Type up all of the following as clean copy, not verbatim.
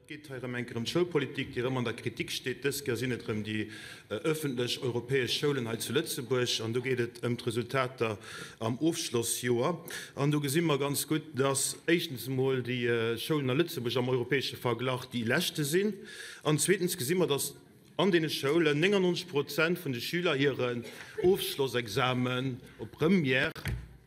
Et geet hei erëm eng Kéier ëm d'Schoulpolitik, déi erëm an der Kritik steet. Dës Kéier sinn et erëm déi ëffentlech europäesch Schoulen hei zu Lëtzebuerg an do geet et ëm d'Resultater am Ofschlossjoer. An do gesi mer ganz gutt, dass éischtens emol déi Schoulen a Lëtzebuerg am europäesche Verglach déi leschte sinn an zweetens gesi mer, dass an deene Schoulen 99 Prozent vun de Schüler hiren Ofschlossexamen op Première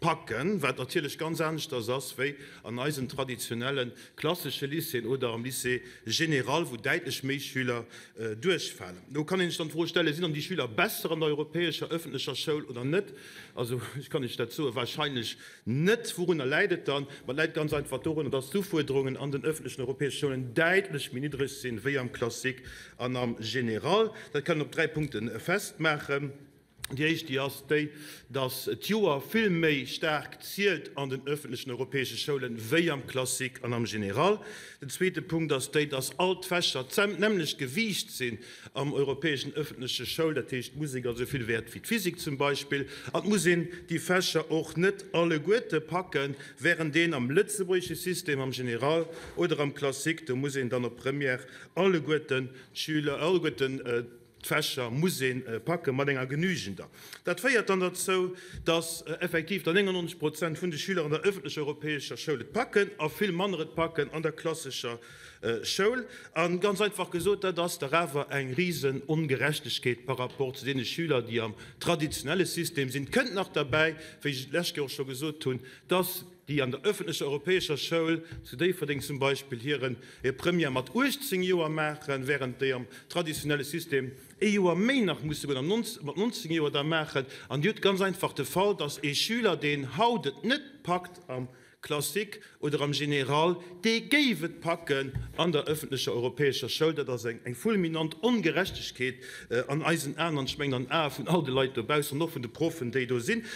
packen, wat natierlech ganz aneschters ass wéi an eisen traditionelle klassesche Lycéeën oder am Lycée général, wou däitlech méi Schüler duerchfalen. Do kann een sech dann d'Fro stellen, Sinn dann déi Schüler besser an der europäescher ëffentlecher Schoul oder net? Also ech kann Iech dat soen, wahrscheinlech Net. Wourunner läit et dann? Ma et läit ganz einfach dorunner, dass d'Ufuerderungen an den ëffentlechen europäesche Schoulen däitlech méi niddreg sinn wéi am Classique an am Général. Dat kann een op 3 Punkte festmaachen. Déi éischt, déi ass déi, dass d'Joer vill méi staark zielt an den ëffentlechen europäesche Schoulen wéi am Classique an am Général. Den zweete Punkt ass déi, dass all d'Fächer d'nämmlecht gewiicht sinn am europäeschen ëffentleche Schoul, dat heescht d'Musek ass esou vill wäert wéi d'Physik zum Beispill, an et muss een déi Fächer och net alleguerte packen, während een am lëtzebuergesche System am Général oder am Classique, do muss een dann op Première alleguerten d'Schüler, alleguerten d'Fächer muss ee packe mat enger genügender. Dat féiert dann derzou, dass effektiv dann 99 Prozent vun de Schüler an der ëffentlecher europäescher Schoul et packen a vill manner et packen an der klassescher Schoul. A ganz einfach gesot, dat ass dach awer eng risen Ongerechtegkeet par rapport zu deene Schüler, déi am traditionelle System sinn. Et kënnt nach derbäi, wéi ech et d'lescht Kéier och scho gesot hunn, dass déi an der öffentlecher europäescher Schoul zu Déifferdeng zum Beispill hiren hir Première mat 18 Joer maachen, während déi am traditionelle System ee Joer méi nach musse goen a mat 19 Joer da maachen. An Dir hutt ganz einfach de Fall, dass ee Schüler, deen haut et net packt am Classique oder am Général, dee géif et packen an der öffentlecher europäescher Schoul. Dat ass eng fulminant Ongerechtegkeet an eisen Aen an ech mengen an den Ae vun all de Leit dobaussen an och vun de Proffen, déi do sinn.